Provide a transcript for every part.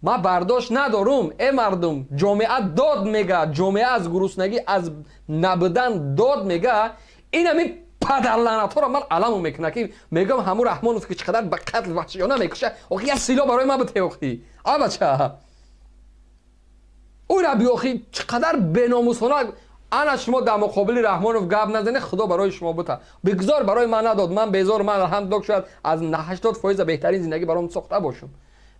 Ман бардошт надорум. Э мардум, ҷомеа дод мега, ҷомеа аз гуруснагӣ, аз набудан дод мега. Ин ҳамин падарлаънатҳоро ман аламу мекунам, ки мегӯям ҳамун Раҳмонов, ки чӣ қадар ба қатл ваҳшиёна мекуша, охи як сило барои ман бите, охи абача ӯра биохи чӣ қадар беномусона. Ана шумо дар муқобили Раҳмонов гап назанед, худо барои шумо бута. Бигзор барои ман надод, ман безор, ман алҳамдулиллоҳ шояд аз 80% беҳтарин зиндагӣ баром сохта бошам,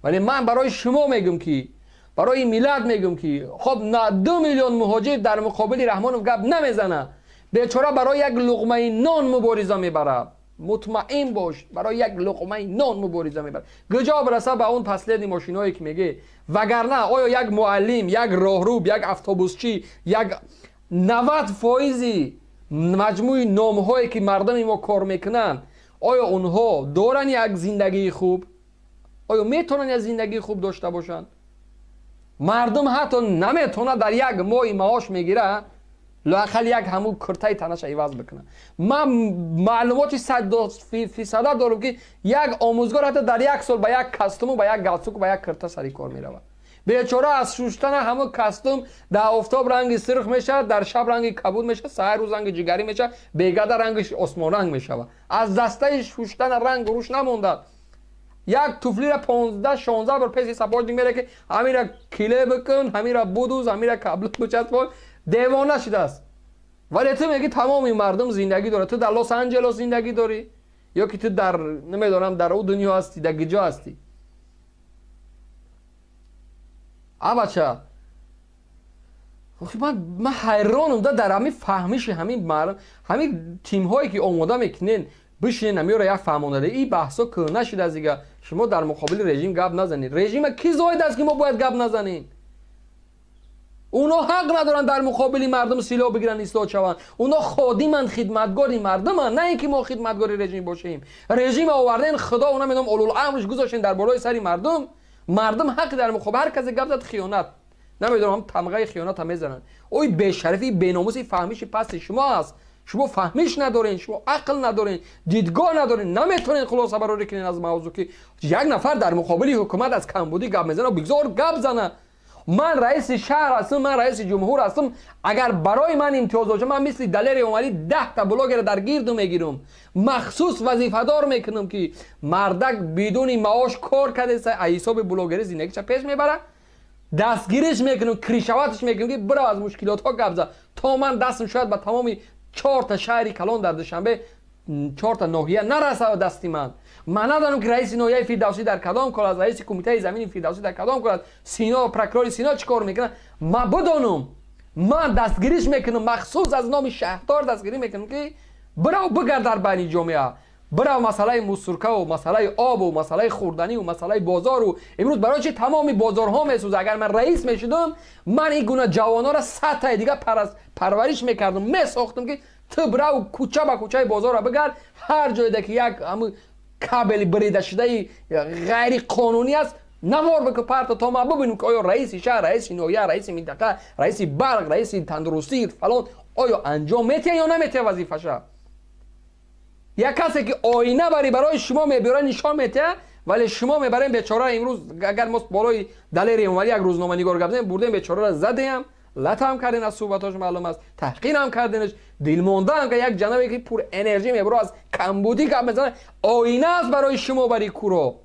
вале ман барои шумо мегӯм, ки барои миллат мегӯм, ки хоб 2 миллион муҳоҷир дар муқобили Раҳмонов гап намезанад. Бечора барои як луқмаи нон мубориза мебарад. Мутмаин бош, барои як луқмаи нон мубориза мебарад. Куҷо бираса ба он последний мошиное ки мегӣ. Вагарна оё як муаллим, як роҳруб, як автобусчӣ, як 90% маҷмӯи номҳое ки мардуми мо кор мекунанд, оё онҳо доранд як зиндагии хуб? Оё метавонанд як зиндагии хуб дошта бошанд? Мардум ҳатто наметавонад дар як моҳи маош мегирад лоақал як ҳамун куртаи танаша иваз бикунад. Ман маълумоти 100% дорам, ки як омӯзгор ҳатто дар як сол ба як костюму, ба як галстуку, ба як курта сари кор меравад. Бечора аз шуштана ҳамун костюм дар офтоб ранги сурх мешавад, дар шаб ранги кабуд мешавад, саҳар рӯз ранги ҷигарӣ мешавад, бегада ранги осмонранг мешавад. Аз дастаи шуштана ранг руш намондад. Як туфлира 15-16 бор песи сапожник мере, ки ҳамира киле бикун, ҳамира будуз, ҳамира каблук бичаспон, девона шудааст. Вале ту мегӣ тамоми мардум зиндагӣ дорад. Ту дар Лос Анҷелос зиндагӣ дорӣ ё ки ту дар намедонам дар ӯ дунё ҳастӣ, дар куҷо ҳастӣ? Абача, ман ҳайронам дар ҳамин фаҳмиши ҳамин мардум, ҳамин тимҳое ки омода мекунен, бишинен ҳамиёро як фаҳмонада. Ин баҳсо кӯҳна шудааст дига. Шумо дар муқобили режим гап назанед. Режима ки зоид аст, ки мо бояд гап назанем? Уно ҳақ надоранд дар муқобили мардум силоҳ бигиранд, ислоҳ шаванд. Уно ходиманд, хидматгори мардуманд, на ин ки мо хидматгори режим бошем. Режим оварден, худо уна медонам улул-амрш гузоштен дар болои сари мардум. Мардум ҳақ дар муқобил ҳар касе гап зад хиёнат. Намедонам тамғаи хиёната мезананд. Ой бешарафи, беномуси, фаҳмиши пасти шумо аст. Шумо фаҳмиш надорен, шумо ақл надорен, дидгоҳ надорен, наметавонед хулоса барорӣ кунед аз мавзӯъ, ки як нафар дар муқобили ҳукумат аз камбудӣ гап мезанад, бигзор гап зана. Ман раиси шаҳр ҳастам, ман раиси ҷумҳур ҳастам. Агар барои ман имтиёз бошад, ман мисли Далери Омалӣ 10 та блогера дар гирду мегирам, махсус вазифадор мекунам, ки мардак бидуни маош кор кардеса, аз ҳисоби блогерӣ зиндагиша пеш мебарад. Дастгириш мекунам, кришаватш мекунам, ки бирав аз мушкилотҳо гап зад, то ман дастам шояд ба тамоми чорта шаҳри калон дар Душанбе, чорта ноҳия нарасад дасти ман. Ман надонам, ки раиси ноҳияи Фирдавсӣ дар кадом кор аст, раиси кумитаи замини Фирдавсӣ дар кадом кор аст, Сино, прокурори Сино чӣ кор мекунад. Ман бидонам, ман дастгириш мекунам, махсус аз номи шаҳрдор дастгирӣ мекунам, ки бирав бигард дар байни ҷомеа, бирав масъалаи мусуркаву масъалаи обу масъалаи хӯрданиву масъалаи бозору. Имрӯз барои чи тамоми бозорҳо месӯзад? Агар ман раис мешудам, ман ин гуна ҷавононро 100 таи дига парвариш мекардам, месохтам, ки ту бирав кӯча ба кӯчаи бозорро бигард, ҳар ҷойда ки як кабели бридашудаи ғайриқонунӣ аст, навор бикун, парто, то ман бибинем, ки оё раиси шаҳр, раиси ноҳия, раиси минтақа, раиси барқ, раиси тандурустӣ, фалон оё анҷом метиҳад ё наметиҳад вазифаша. Як касе ки оина бари барои шумо мебиёра, нишон метиҳад, вале шумо мебарем бечора. Имрӯз агар мо болои Далери Эмомалӣ, як рӯзноманигор, гап занем, бурдем бечораро, задем, латам кардем, аз суҳбатош маълум аст, таҳқирам карденаш, дилмондаам, ки як ҷанобе ки пур энержӣ мебуро, аз камбудӣ гап мезанад, оина аст барои шумо, бари куро.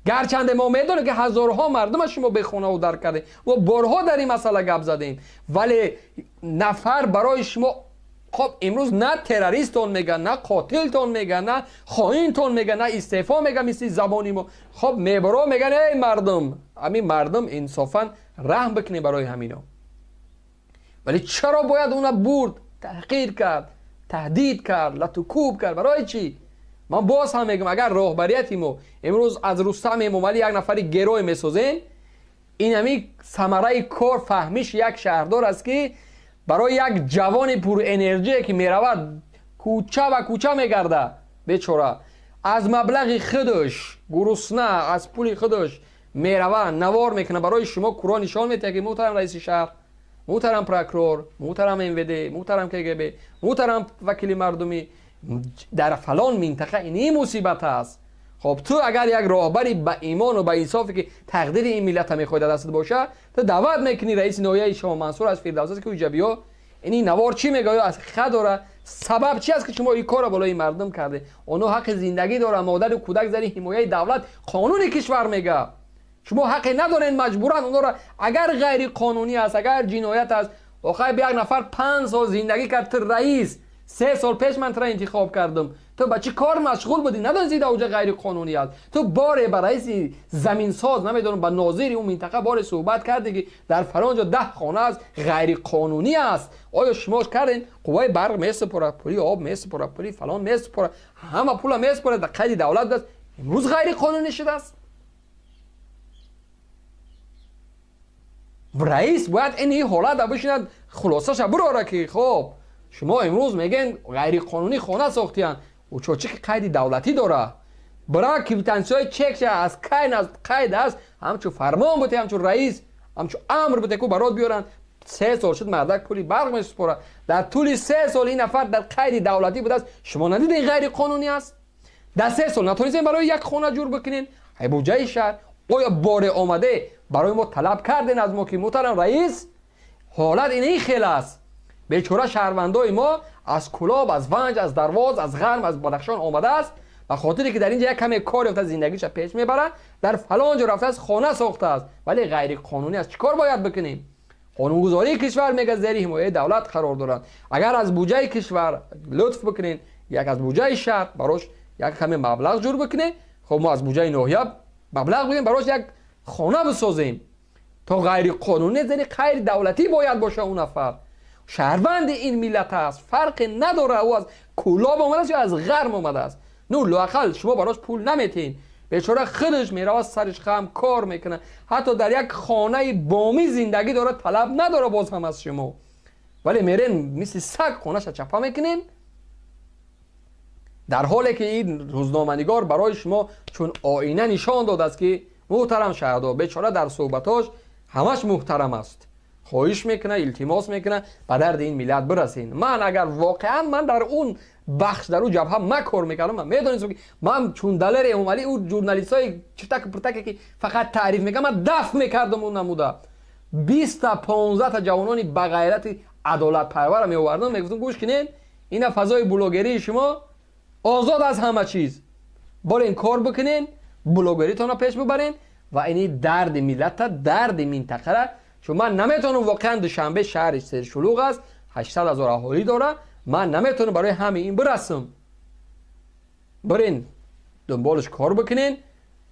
Гарчанде мо медонем, ки ҳазорҳо мардум аз шумо бехонаву дар кардем, мо борҳо дар ин масъала гап задем, вале нафар барои шумо хоб имрӯз на террористтон мега, на қотилтон мега, на хоинтон мега, на истеъфо мега мисли забони мо. Хоб мебаро меган: эй мардум, ҳамин мардум, инсофан раҳм бикунем барои ҳамино. Вале чаро бояд уна бурд, таҳқир кард, таҳдид кард, латукӯб кард? Барои чӣ? Ман боз ҳам мегӯям, агар роҳбарияти мо имрӯз аз Рустам Эмомалӣ як нафари герой месозем, ин ҳамин самараи кор, фаҳмиш як шаҳрдор аст, ки барои як ҷавони пурэнерҷие, ки меравад, кӯча ба кӯча мегарда, бечора аз маблағи худаш, гурусна, аз пули худаш мерава, навор мекунад, барои шумо куро нишон медиҳад, ки муҳтарам раиси шаҳр, муҳтарам прокурор, муҳтарам МВД, муҳтарам КГБ, муҳтарам вакили мардумӣ, дар фалон минтақа ини мусибат аст. Хоб, ту агар як роҳбари ба имону ба инсофе ки тақдири ин миллата мехоҳӣ дар дастат боша, ту даъват мекунӣ раиси ноҳияи Шоҳмансур аз Фирдавс аст ки уҷа биё. Ин навор чӣ мегӯяд? Аз ҳақиқат дора. Сабаб чи аст ки шумо ин корро болои мардум кардед? Онҳо ҳаққи зиндагӣ доранд, модару кӯдак зери ҳимояи давлат, қонуни кишвар мегӯяд. Шумо ҳаққе надоред маҷбуран онҳоро, агар ғайриқонунӣ аст, агар ҷиноят аст. Охир як нафар 5 сол зиндагӣ кард, ту раис, 3 сол пеш ман туро интихоб кардам, ту ба чӣ кор машғул будӣ? Надонистӣ дар оҷа ғайриқонунӣ аст? Ту боре ба раиси заминсоз, намедонам, ба нозири он минтақа боре суҳбат кардӣ ки дар фалон ҷо 10 хона аст, ғайриқонунӣ аст? Оё шумо кардед? Қувваи барқ месупорад, пули об месупорад, пули фалон месупорад, ҳама пула месупорад, дар қайди давлат аст. Имрӯз ғайриқонунӣ шудааст. Раис бояд ин ҳолат бишинад, хулосаша бирора ки хоб, шумо имрӯз мегӯен ғайриқонунӣ хона сохтиянд, учочи ки қайди давлатӣ дора, бира квитансияи чекша аз кайн аз қайд аст, ҳамчун фармон буте, ҳамчун раис, ҳамчун амр буте ку барот биёранд. 3 сол шуд мардак пули барқ месупорад. Дар тӯли 3 сол ин нафар дар қайди давлатӣ будааст. Шумо надидед ғайриқонунӣ аст? Дар 3 сол натонистем барои як хона ҷур бикунен? Ай буҷаи шаҳр оё боре омаде барои мо талаб карден аз мо ки муҳтарам раис, ҳолат ин хел аст? Бечора шаҳрвандои мо аз Кулоб, аз Ванҷ, аз Дарвоз, аз Ғарм, аз Бадахшон омадааст, ба хотире ки дар инҷа як каме кор ёфта зиндагиша пеш мебарад, дар фалон ҷо рафтааст, хона сохтааст, вале ғайриқонунӣ аст. Чӣ кор бояд бикунем? Қонунгузории кишвар мегӯяд зери ҳимояи давлат қарор дорад. Агар аз буҷаи кишвар лутф бикунед, як аз буҷаи шаҳр барош як каме маблағ ҷур бикунед, хоб мо аз буҷаи ноҳия маблағ бигирем, барош як хона бисозем. То ғайриқонунӣ зери қайди давлатӣ бояд боша. Он нафар шаҳрванди ин миллат аст, фарқе надорад ӯ аз Кулоб омадааст ё аз Ғарм омадааст. Ну лоақал шумо барош пул наметиҳед. Бечора худаш меравад, сариш хам кор мекунад, ҳатто дар як хонаи бомӣ зиндагӣ дорад, талаб надорад боз ҳам аз шумо, вале мерен мисли саг хонаша чапа мекунен, дар ҳоле ки ин рӯзноманигор барои шумо чун оина нишон додааст ки муҳтарам шаҳрдор, бечора дар суҳбатош ҳамаш муҳтарам аст, хоҳиш мекунад, илтимос мекунад ба дарди ин миллат бирасен. Ман агар воқеан ман дар он бахш, дар он ҷабҳа ман кор мекардам, ман медонистам ки ман чун Далери Эмомалӣ, ӯ журналистҳои чиртаку пиртаке ки фақат таъриф мекард, ман дафт мекардам он намуда. 20 та 15 та ҷавонони ба ғайрати адолатпарварро меовардам, мегуфтам гӯш кунед, ина фазои блогерии шумо озод аз ҳама чиз, борен кор бикунен, блогеритонро пеш бибарен ва ини дарди миллата, дарди минтақара. Чун ман наметавонам воқеан, Душанбе шаҳри сершулуғ аст, 800 000 аҳолӣ дорад, ман наметавонам барои ҳамаи ин бирасам. Бирен дунболаш кор бикунен,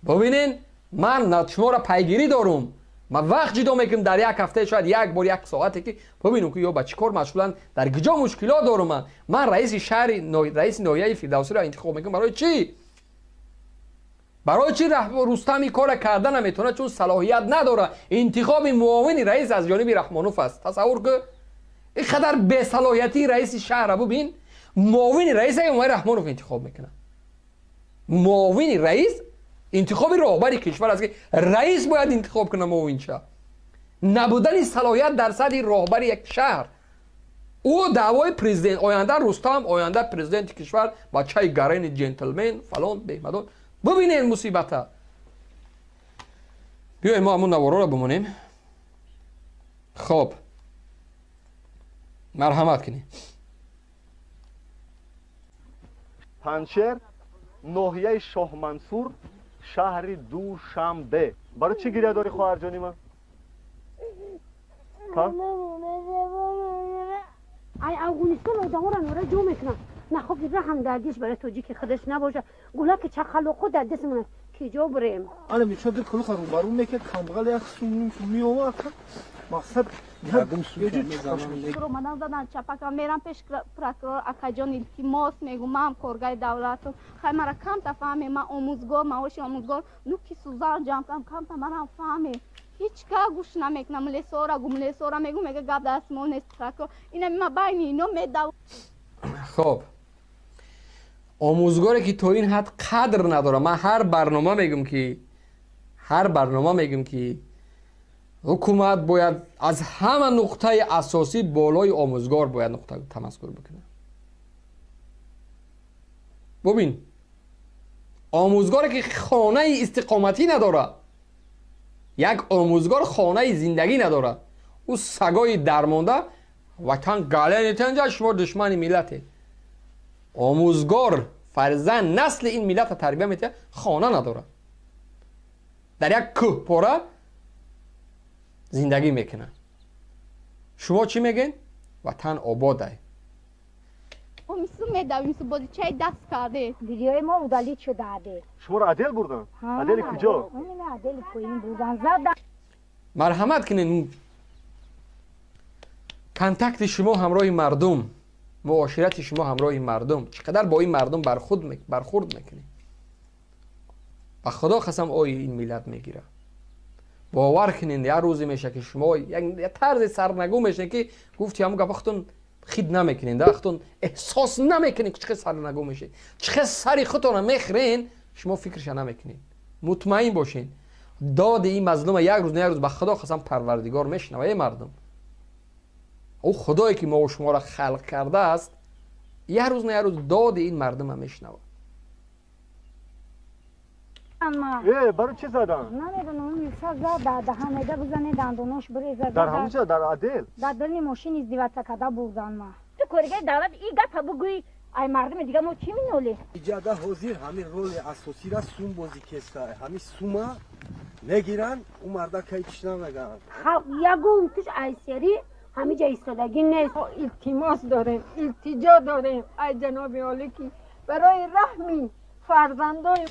бибинен, ман шуморо пайгирӣ дорум, ман вақт ҷудо мекунам дар як ҳафта, шояд як бор як соате ки бибинам ки ё ба чӣ кор машғуланд, дар куҷо мушкилот дорум. Ман раиси шаҳри, раиси ноҳияи Фирдавсиро интихоб мекунам барои чӣ? Барои чӣ Рустам ин корро карда наметавонад? Чун салоҳият надорад. Интихоби муовини раис аз ҷониби Раҳмонов аст. Тасаввур кун, ин қадар бесалоҳиятии раиси шаҳрро бубин, муовини раиса Эмомалӣ Раҳмонов интихоб мекунад. Муовини раис интихоби роҳбари кишвар аст ки раис бояд интихоб кунад муовинча. Набудани салоҳият дар сатҳи роҳбари як шаҳр. Ӯ даъвои президент, оянда Рустам, оянда президенти кишвар, бачаи гарени ҷентлмен, фалон беҳмадон. Бубинед мусибата. Биёем мо ҳамун наворҳоро бимонем. Хоб, марҳамат кунед. Панҷшер, ноҳияи Шоҳмансур, шаҳри Душанбе. Барои чӣ гиря дорӣ, хоҳарҷони ман? Ай Афғонистон одаморо нора ҷо мекунанд. Нахоб раҳм дардиш барои тоҷики худаш набошад. Гулаки чақалоқо дар дастмон аст, ки ҷо бурем? Ана бечора дил кулуха рӯбарӯ мекард, камбағал як сум меовард, мақсад омадан задан чапака, мерам пеш прокурор, акаҷон илтимос мегӯм, ман коргари давлатам, хай мара камта фаҳме, ман омӯзгор, маоши омӯзгор, ну ки сӯзан ҷамъ кардам, камта марам фаҳме. Ҳеҷ ка гӯш намекунам, лесора гум, лесора мегӯм, мега гап даст мо нест прокурор. Ина ма байни ино медав. Хоб, омӯзгоре ки то ин ҳад қадр надорад. Ман ҳар барнома мегӯм ки ҳукумат бояд аз ҳама нуқтаи асосӣ болои омӯзгор бояд нуқта тамаскур бикунад. Бубин, Омӯзгоре ки хонаи истиқоматӣ надорад, як омӯзгор хонаи зиндагӣ надорад. Ӯ сагои дармонда ватан галянитанҷа, шумо душмани миллате. Омӯзгор фарзанд насли ин миллатро тарбия метиҳад, хона надорад, дар як кӯҳпора зиндагӣ мекунад. Шумо чӣ мегӯед? Ватан ободай. Видеои мо удалить шуда. Шуморо отдел бурдан? Отдели куҷо? Отдели поин бурдан, задан. Марҳамат кунед, контакти шумо ҳамроҳи мардум, муоширати шумо ҳамроҳи мардум, чӣ қадар бо ин мардум бархурд мекунед. Ба худо қасам, ои ин миллат мегирад. Бовар кунед, як рӯзе меша ки шумо як тарзи сарнагун мешавед, ки гуфти ҳамун гапа худтон хид намекунед, худтон эҳсос намекунед, ки чӣ қадр сарнагун мешавед, чӣ қадр сари худтонро мехӯред, шумо фикрша намекунед. Мутмаин бошед, доди ин мазлума як рӯз на як рӯз ба худо қасам Парвардигор мешунавад. Эй мардум, ӯ худое ки мо шуморо халқ кардааст, як рӯз на як рӯз доди ин мардума мешунавад. Барои чӣ задан? Намедонам, зад дар даҳанеда бизане, дандонош бирезад. Дар ҳамунҷа, дар отдел? Дар дили мошин издеваться карда бурдан ма. Ту коргари давлат и гапа бугӯй, ай мардуми дига мо чӣ минолем? Иҷада ҳозир ҳамин роли асосира сум бозӣ кеста. Ҳамин сума мегиранд, ӯ мардакай чӣ намегӯянд. Халқ ягон туш айсери ҳамиҷа истодагӣ нест. Илтимос дорем, илтиҷо дорем, ай ҷаноби олӣ, ки барои раҳми фарзандои.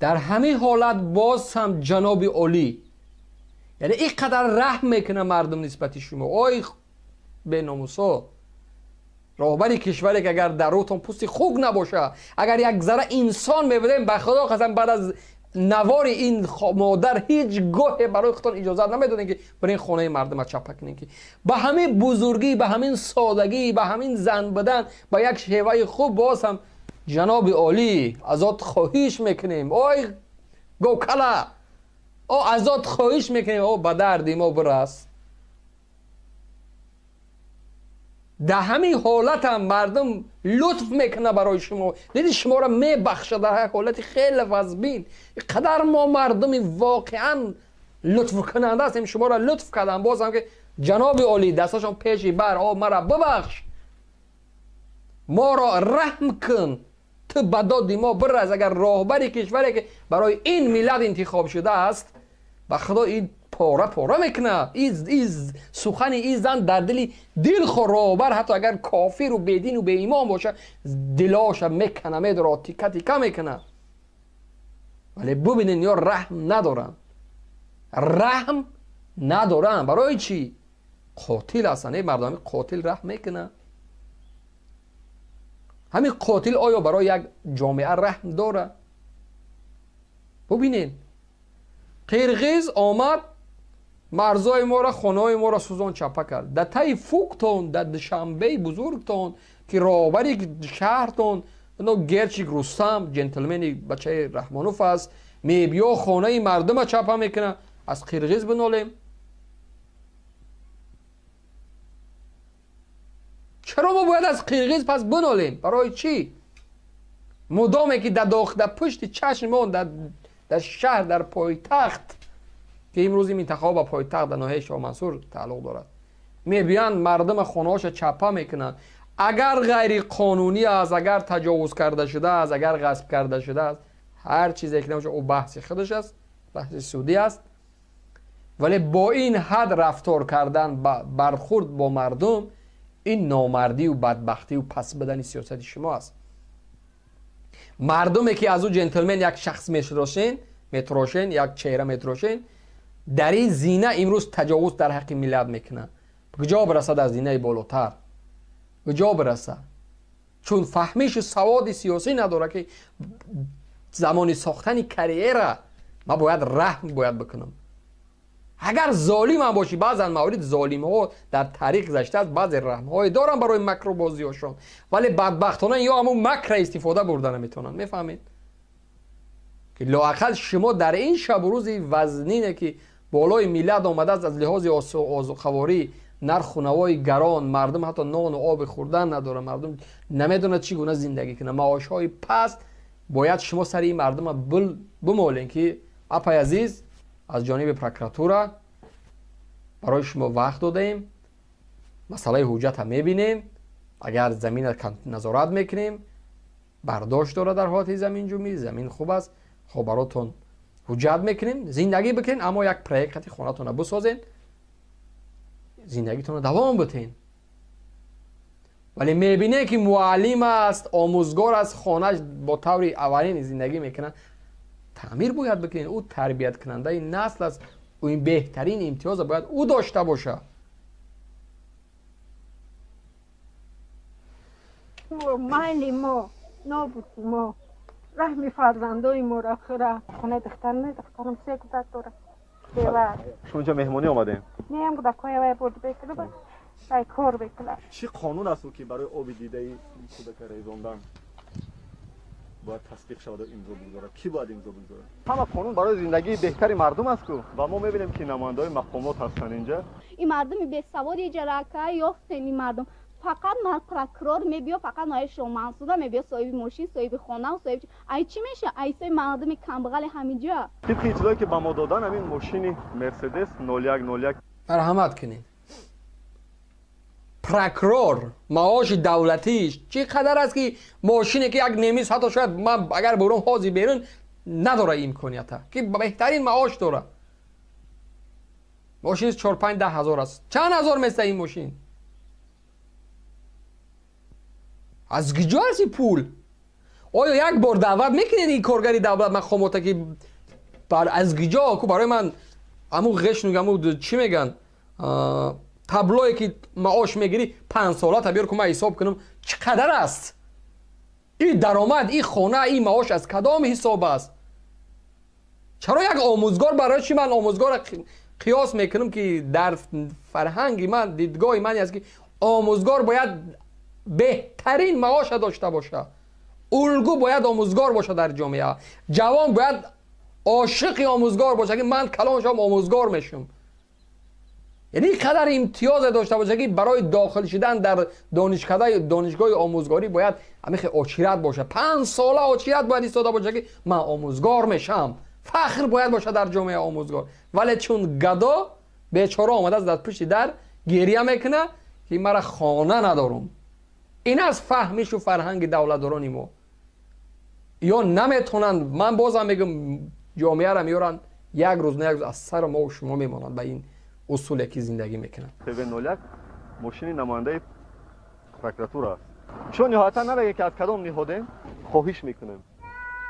Дар ҳамин ҳолат боз ҳам ҷаноби олӣ, яъне ин қадар раҳм мекунад мардум нисбати шумо. Ой беномусо, роҳбари кишваре ки агар дар рӯтон пӯсти хук набошад, агар як зара инсон мебудем, ба худо қасам баъд аз навори ин модар ҳеҷ гоҳе барои худтон иҷозат намедодем, ки бирин хонаи мардума чапа кунем, ки ба ҳамин бузургӣ, ба ҳамин содагӣ, ба ҳамин зан будан, ба як шеваи хуб боз ҳам ҷаноби олӣ азот хоҳиш мекунем. Ой говкала, о азот хоҳиш мекунем, о ба дарди мо бирас. Дар ҳамин ҳолатам мардум лутф мекунад барои шумо, диди шуморо мебахшад дар як ҳолати хеле вазбин. Қадар мо мардуми воқеан лутфкунанда ҳастем, шуморо лутф кардам. Боз ҳам ки ҷаноби олӣ дасташон пеши бар, о мара бибахш, моро раҳм кун, ту ба доди мо бирас. Агар роҳбари кишваре ки барои ин миллат интихоб шудааст, ба худо ин пора пора мекунад. Сухани ин зан дар дили дилхо роҳбар, ҳатто агар кофиру бедину беимон бошад, дилоша мекана, медорад, тика тика мекунад. Вале бубинед, ё раҳм надоранд, раҳм надоранд. Барои чӣ? Қотил ҳастанд. Эй мардум, қотил раҳм мекунад? Ҳамин қотил оё барои як ҷомеа раҳм дорад? Бубинед, қирғиз омад, марзои моро, хонаҳои моро сӯзон чапа кард. Дар таи фуктон, дар Душанбеи бузургтон, ки роҳбари шаҳртон Герчик Рустам, ҷентлмени бачаи Раҳмонов аст, мебиё хонаи мардума чапа мекунад. Аз қирғиз бинолем? Чаро мо бояд аз қирғиз пас бинолем? Барои чӣ? Мудоме ки дар пушти чашми мо, дар шаҳр, дар пойтахт, ки имрӯз ин минтақаҳо ба пойтахт дар ноҳияи Шоҳмансур тааллуқ дорад, мебиёянд мардума хонаҳоша чапа мекунанд. Агар ғайриқонунӣ аст, агар таҷовуз карда шудааст, агар ғасб карда шудааст, ҳар чизе ки набошад, ӯ баҳси худаш аст, баҳси судӣ аст. Вале бо ин ҳад рафтор кардан, бархурд бо мардум, ин номардию бадбахтию пас будани сиёсати шумо аст. Мардуме ки аз ӯ ҷентлмен як шахс метрошен, як чеҳра метрошен, дар ин зина имрӯз таҷовуз дар ҳаққи миллат мекунад. Куҷо бирасад аз зинаи болотар? Куҷо бирасад? Чун фаҳмишу саводи сиёсӣ надорад, ки замони сохтани карьера ман бояд раҳм бояд бикунам. Агар золимам бошӣ, баъзан маврид золимҳо дар таърих гузаштааст, баъзе раҳмҳое доранд барои макрубозиҳошон, вале бадбахтона ё ҳамун макра истифода бурда наметавонанд. Мефаҳмед ки лоақал шумо дар ин шабу рӯзи вазнине ки болои миллат омадааст аз лиҳози озуқаворӣ, Нарху навои гарон, мардум ҳатто нону оби хӯрдан надорад, мардум намедонад чӣ гуна зиндагӣ кунад, маошҳои паст. Бояд шумо сари ин мардума бимолем, ки апай азиз, аз ҷониби прокуратура барои шумо вақт додаем, масъалаи ҳуҷҷата мебинем, агар замина назорат мекунем, бардошт дорад дар ҳолати заминҷумӣ, замин хуб аст, хоб баротон ҳуҷҷат мекунем, зиндагӣ бикунем, аммо як проекти хонатонро бисозен, зиндагитонро давом битен. Вале мебинем, ки муаллим аст, омӯзгор аст, хонаш бо таври аввалин зиндагӣ мекунад, таъмир бояд бикунед. Ӯ тарбияткунандаи насл аст, ӯ ин беҳтарин имтиёза бояд ӯ дошта бошад. Майли мо, нобуди мо, раҳми фарзандои моро хӯра. Хонаи духтарам, духтарам се кӯдак дорад. Шумо инҷо меҳмонӣ омадем? Меям, кӯдакҳоя вай бурд бекунад, вай кор бекунад. Чӣ қонун аст, ки барои оби дидаи кӯдака резондан бояд тасдиқ шавад ва имзо бигузорад? Кӣ бояд имзо бигузорад? Ҳама қонун барои зиндагии беҳтари мардум аст ку, ва мо мебинем, ки намояндаҳои мақомот ҳастанд инҷа. Ин мардуми бесавод иҷорака ёфтем, ин мардум фақат ман прокурор мебиё, фақат нои Шоҳмансура мебиё, соҳиби мошин, соҳиби хона, соҳиби ай чӣ меша? Ай сои мардуми камбағали ҳаминҷо. Тибқи иттилое, ки ба мо додан, ҳамин мошини Мерседес 0101. Марҳамат кунед. Прокурор маоши давлатиш чӣ қадар аст, ки мошине, ки як немис ҳатто шояд ман агар бурум ҳозир берун надора имконията, ки беҳтарин маош дора. Мошин 4-5-10 ҳазор аст. Чанд ҳазор места ин мошин? Аз куҷо аст ин пул? Оё як бор даъват мекунед ин коргари давлат мақомота, ки аз куҷо ку барои ман аму ғешну аму чӣ мегӯянд, таблое ки маош мегирӣ 5 сола биёр ку, ман ҳисоб кунам, чӣ қадар аст ин даромад, ин хона, ин маош аз кадом ҳисоб аст? Чаро як омӯзгор, барои чӣ ман омӯзгорро қиёс мекунам, ки дар фарҳанги ман, дидгоҳи ман аст, ки омӯзгор бояд беҳтарин маоша дошта бошад, улгӯ бояд омӯзгор бошад дар ҷомеа, ҷавон бояд ошиқи омӯзгор бошад, ки ман калон шавам омӯзгор мешум. Яъне ин қадар имтиёзе дошта бошад, ки барои дохил шудан дар донишкадаи донишгоҳи омӯзгорӣ бояд ҳамихе очират бошад, 5 сола очират бояд истода бошад, ки ман омӯзгор мешавам, фахр бояд бошад дар ҷомеа омӯзгор. Вале чун гадо бечора омадааст, дар пушти дар гиря мекунад, ки мара хона надорум. Ин аст фаҳмишу фарҳанги давлатдорони мо. Ё наметонанд, ман бозам мегӯям, ҷомеаро меёранд, як рӯз на як рӯз аз сари мо шумо мемонанд ба ин усуле, ки зиндагӣ мекунанд. ТВ 01 мошини намояндаи прокуратура аст. Чун ниҳоятан намегӯем, ки аз кадом ниҳодем, хоҳиш мекунем,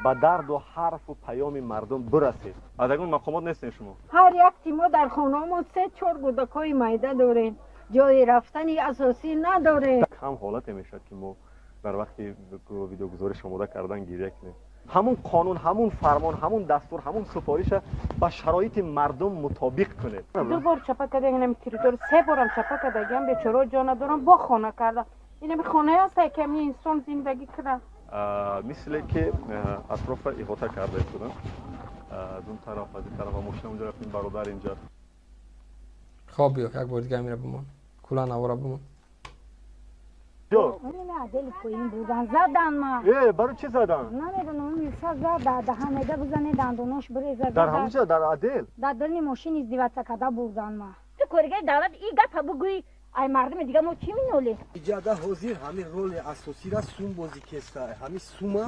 ба дарду ҳарфу паёми мардум бирасед. Аз ягон мақомот нестем шумо? Ҳар якти мо дар хонамо се чор кӯдакҳои майда дорем, ҷои рафтани асосӣ надорем. Кам ҳолате мешавад, ки мо дар вақти видеогузориш омода кардан гиря кунем. Ҳамун қонун, ҳамун фармон, ҳамун дастур, ҳамун супориша ба шароити мардум мутобиқ кунед. Ду бор чапа карда, инами территория се борам чапа кардагиам, бечоро ҷо надорам, бо хона карда. Инами хонае аст, ки ами инсон зиндагӣ кунад. Мисле ки атрофа иҳота карда истодам, аз он тараф, аз ин тараф мошина унҷо рафтем, бародар инҷа. Хоб, биё, як бор дига амира бимон, кула навора бимон. Адели поин бурдан, задан ма. Э, барои чӣ задан? Намедонам, милса зада, даҳамеда бизане, дандонош биреза. Дар ҳамунҷа, дар отдел? Дар дилни мошин издеваться карда бурдан ма. Ту коргари давлат и гапа бугӯй, ай мардуми дига мо чӣ минолем? Иҷада ҳозир ҳамин роли асосира сум бозӣ кеста. Ҳамин сума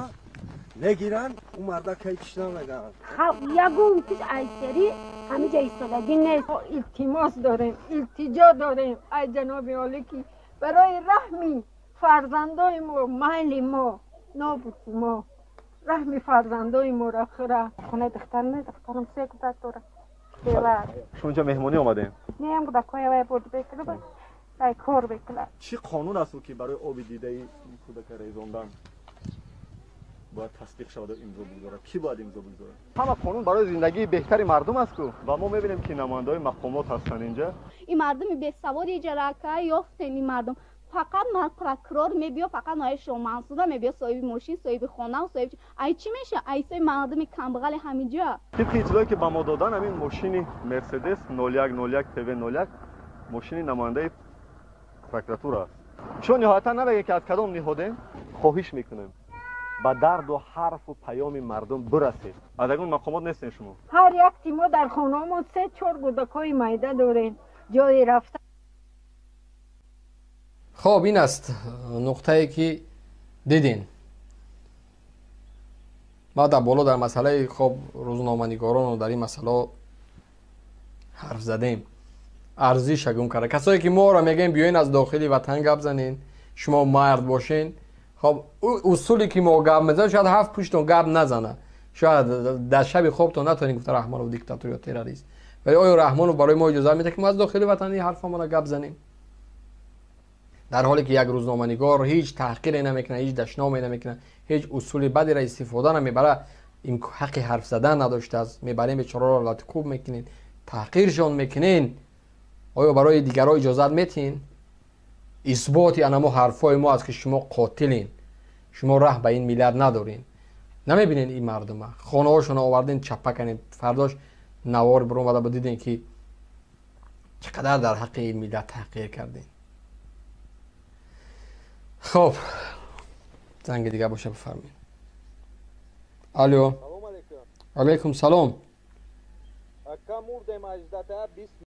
мегиранд, ӯ мардакай чӣ намегӯянд. Халқ ягон чиз айсери ҳамиҷа истодагӣ нест. Илтимос дорем, илтиҷо дорем, ай ҷаноби олӣ, ки барои раҳми фарзандои мо, майли мо, нобуди мо, раҳми фарзандои моро хӯра. Хонаи духтарам, духтарам се кӯдак дорад. Шумо инҷо меҳмонӣ омадем? Меям, кӯдакҳоя вай бурд бекунад, вай кор бекунад. Чӣ қонун аст, ки барои оби дидаи кӯдака резондан бояд тасдиқ шавад ва имзо бигузорад? Кӣ бояд имзо бигузорад? Ҳама қонун барои зиндагии беҳтари мардум аст ку, ва мо мебинем, ки намояндаҳои мақомот ҳастанд инҷа. Ин мардуми бесавод иҷорака ёфтем, ин мардум фақат ман прокурор мебиё, фақат нои Шоҳмансура мебиё, соҳиби мошин, соҳиби хона, соҳиби ай чӣ меша? Ай сои мардуми камбағали ҳаминҷо. Тибқи иттилое, ки ба мо додан, ҳамин мошини Мерседес 0101 ТВ 01. Мошини намояндаи прокуратура аст. Чун ниҳоятан намегем, ки аз кадом ниҳодем. Хоҳиш мекунем, ба дарду ҳарфу паёми мардум бирасед. Аз ягон мақомот нестем шумо. Ҳар якти мо дар хонаҳомон се чор кӯдакҳои майда дорем, ҷои рафта. Хоб, ин аст нуқтае, ки дидин. Ма дар боло дар масъалаи, хоб, рӯзноманигорону дар ин масъалао ҳарф задем. Арзиша гум карда. Касое ки моро мегӯем, биёен, аз дохили ватан гап занен, шумо мард бошен. Хоб, усуле ки мо гап мезанем, шояд ҳафт пуштон гап назана, шояд дар шаби хобтон натонед гуфта Раҳмонов диктатор ё террорист. Вале оё Раҳмонов барои мо иҷозат медиҳад, ки мо аз дохили ватани ҳарфамона гап занем, дар ҳоле ки як рӯзноманигор ҳеҷ таҳқире намекунад, ҳеҷ дашноме намекунад, ҳеҷ усули бадеро истифода намебарад, ҳаққи ҳарф задан надоштааст? Мебарем бечораро, латукӯб мекунед, таҳқиршон мекунен. Оё барои дигарҳо иҷозат метиҳен? Исботи анамо ҳарфҳои мо аст, ки шумо қотилен, шумо раҳ ба ин миллат надорен. Намебинен, ин мардума хонаҳошонро оварден, чаппа кардем. Фардош навор биромада бо, дидем, ки чӣ қадар дар ҳаққи ин миллат таҳқир кардем. Хоб, занги дигар боша, бифармоед. Алё, алайкум салом.